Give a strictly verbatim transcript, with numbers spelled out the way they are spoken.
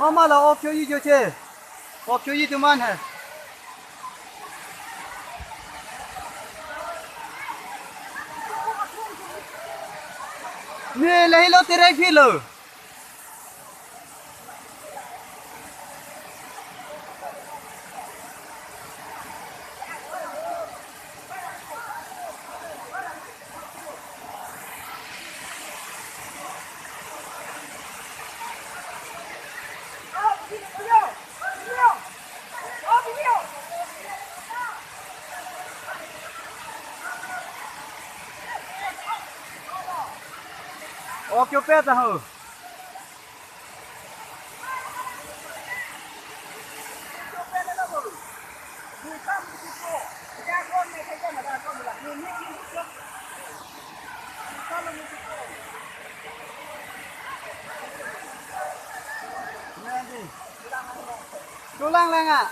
Mama la ok choji jo che. Ok choji tuman hai. Ne lahelo terek philo. Ok chopet aho. Tulang lang ah.